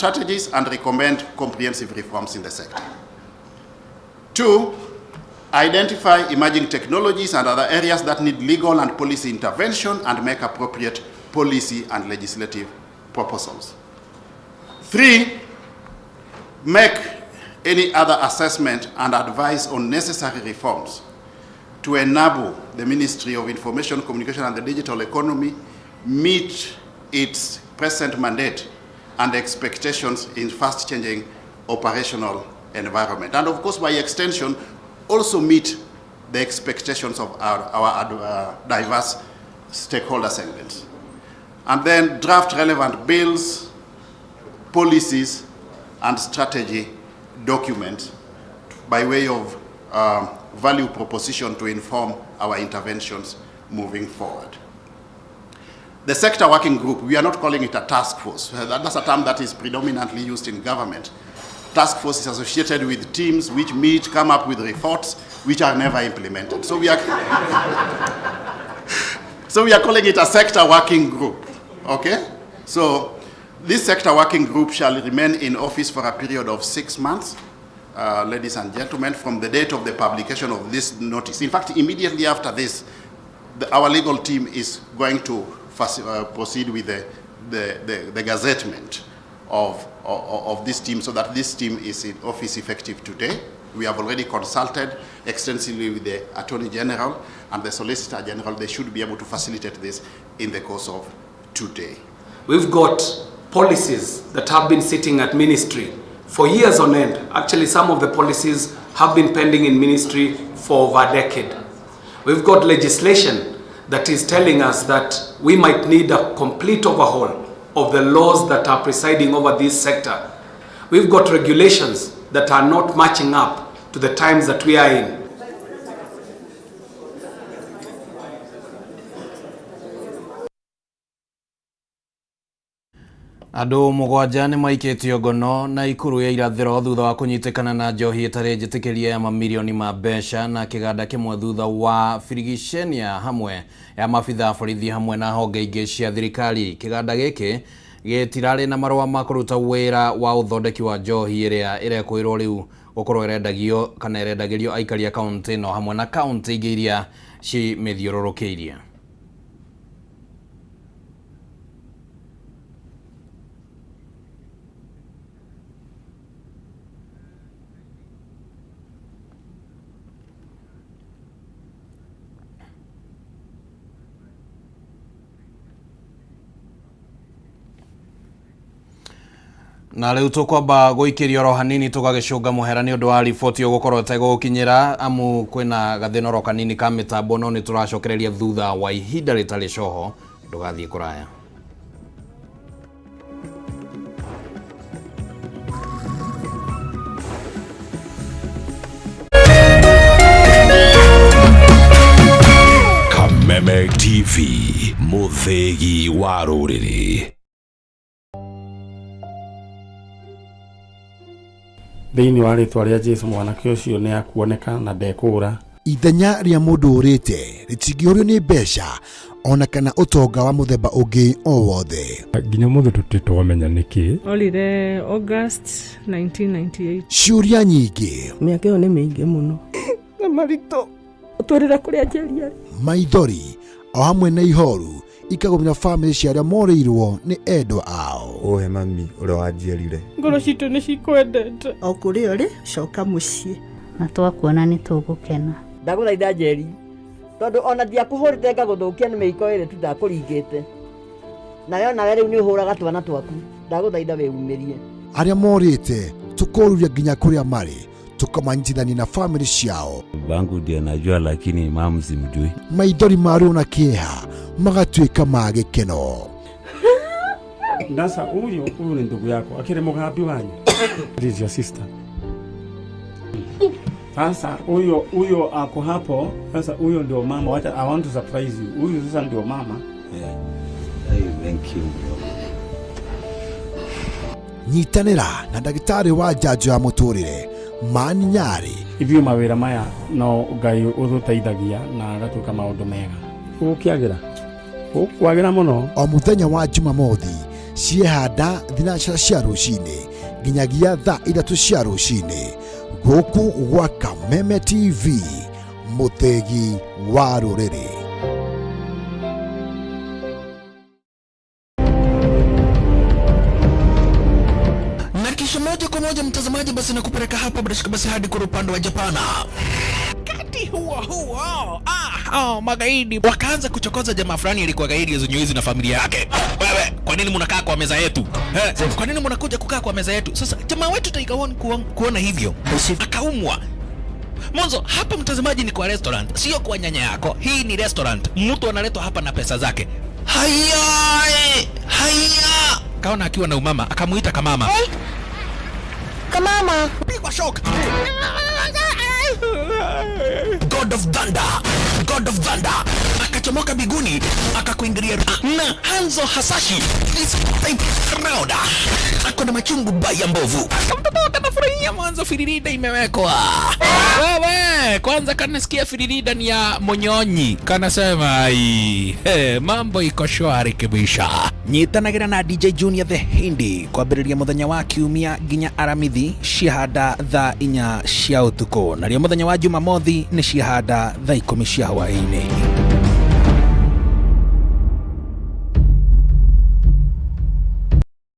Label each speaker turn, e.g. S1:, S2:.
S1: strategies and recommend comprehensive reforms in the sector. 2, identify emerging technologies and other areas that need legal and policy intervention and make appropriate policy and legislative proposals. 3, make any other assessment and advice on necessary reforms to enable the Ministry of Information, Communication and the Digital Economy meet its present mandate and expectations in fast-changing operational environment. And of course, by extension, also meet the expectations of our diverse stakeholder segments. And then draft relevant bills, policies, and strategy documents by way of value proposition to inform our interventions moving forward. The sector working group, we are not calling it a task force. That's a term that is predominantly used in government. Task force is associated with teams which meet, come up with reports which are never implemented. So we are calling it a sector working group, okay? So this sector working group shall remain in office for a period of 6 months, ladies and gentlemen, from the date of the publication of this notice. In fact, immediately after this, our legal team is going to proceed with the gazettement of this team so that this team is in office effective today. We have already consulted extensively with the Attorney General and the Solicitor General. They should be able to facilitate this in the course of today.
S2: We've got policies that have been sitting at ministry for years on end. Actually, some of the policies have been pending in ministry for over a decade. We've got legislation that is telling us that we might need a complete overhaul of the laws that are presiding over this sector. We've got regulations that are not matching up to the times that we are in.
S3: Andũ mũgwanja nĩ maikĩtio ngono na ikuru ya irathĩro thutha wa kũnyitĩkana na njohi ĩtarĩ njĩtĩkĩrie ya mamirioni ma mbeca na kĩganda kĩmwe thutha wa birigicenia hamwe ya maabitha a borithi hamwe na honge ingĩ cia thirikari. Kĩganda gĩkĩ gĩtirarĩ na marũa ma kũruta wĩra wa ũthondeki wa njohi ĩrĩa ĩrekũĩrwo rĩu gũkorwo ĩrendagio kana ĩrendagĩrio aikari a kaũntĩ ĩno hamwe na kaũntĩ ingĩ iria cimĩthiũrũrũkĩirie. Na rĩu tũkwamba gũikĩrio oro hanini tũgagĩcũnga mũhera nĩ ũndũ wa riboti ũgũkorwo ĩtegũgũkinyĩra amu kwĩna gathĩna kanini ka mĩtambo no nĩ tũracokereria thutha wa ihinda rĩtarĩ coho. Ndũgathiĩ kũraya.
S4: Kameme TV, mũthĩgi wa rũrĩrĩ.
S5: Thĩinĩ wa rĩtwa rĩa Jesu mwanake ũcio nĩ akuoneka na ndekũra.
S6: Ithenya rĩa mũndũ ũrĩte rĩtingĩũrio nĩ mbeca ona kana ũtonga wa mũthemba ũngĩ o wothe.
S7: Nginya mũthĩ tũtirĩ twamenya nĩkĩ.
S8: Orire August 1998.
S6: Ciũria nyingĩ.
S9: Mĩaka ĩyo nĩ mĩingĩ mũno.
S10: Na maritũ ũtwĩrĩra kũrĩa Njeri arĩ.
S6: Maithori o hamwe na ihoru ikagũmĩra bamĩrĩ cia arĩa morĩirwo nĩ endwa ao.
S11: Ũhe mami ũrĩa wanjiarire.
S10: Ngoro citũ nĩ cikwendete.
S9: O kũrĩa ũrĩ coka mũciĩ.
S12: Na twakuona nĩ tũgũkena.
S13: Ndagũthaitha Njeri tondũ ona ndiakũhũrĩte ngagũthũkia nĩ mĩiko ĩrĩ tu ndakũringĩte. Nawe onawe rĩu nĩ ũhũraga twana twaku. Ndagũthaitha wĩumĩrie.
S6: Arĩa morĩte tũkoruria nginya kũrĩa marĩ tukamanyitithania na bamĩrĩ ciao.
S14: Bangu ndiye najua lakini mamu simjui.
S6: Maithori ma ruo na kĩeha magatuĩka ma gĩkeno.
S5: Sasa huyu huyu ni ndugu yako akiri mũgambi wanyu. This is your sister. Sasa huyo huyo ako hapo. Sasa huyo ndio mama. Wacha, I want to surprise you. Huyu sasa ndio mama.
S14: Yeah. Hey, thank you bro.
S6: Nyitanĩra na ndagĩtarĩ wa njanjo ya mũtũrĩre Mani Nyarĩ.
S5: Ithuĩ mawĩra maya no Ngai ũtũteithagia na agatuĩka maũndũ mega. Gũkĩagĩra. Gũkwagĩra mũno.
S6: O mũthenya wa Jumamothi Ciehanda 3 cia rũcinĩ nginyagia thaa 3 cia rũcinĩ gũkũ gwa Kameme TV, mũthĩgi wa rũrĩrĩ.
S15: Na kisha moja kwa moja mtazamaji, basi nakupeleka hapa bila shaka basi hadi kwa upande wa Japana. Wakati huo huo, magaidi wakaanza kuchokoza jamaa fulani alikuwa gaidi ya na familia yake. Wewe, kwa nini mnakaa kwa meza yetu? Kwa nini mnakuja kukaa kwa meza yetu? Sasa jamaa wetu Tiger One kuona hivyo akaumwa. Mwanzo hapa mtazamaji ni kwa restaurant, sio kwa nyanya yako. Hii ni restaurant, mtu analetwa hapa na pesa zake. Haya, haya. Kaona akiwa na umama, akamuita kamama.
S16: Hey. Kamama.
S15: Pigwa shock. God of Thunder, God of Thunder akachomoka biguni akakuingilia na Hanzo Hasashi this time round ako na machungu baya mbovu. Mtoto akanafurahia mwanzo, firirida imewekwa. Wewe kwanza kanasikia firirida ni ya monyonyi, kanasema ai, hey, mambo iko shwari kibisha. Nyitanagira na DJ Junior the Hindi kwambĩrĩria mũthenya wa kiumia nginya aramithi ciahanda thaa 4 cia ũtukũ, narĩo mũthenya wa Jumamothi nĩ ciahanda thaa 10 cia hwaĩ-inĩ.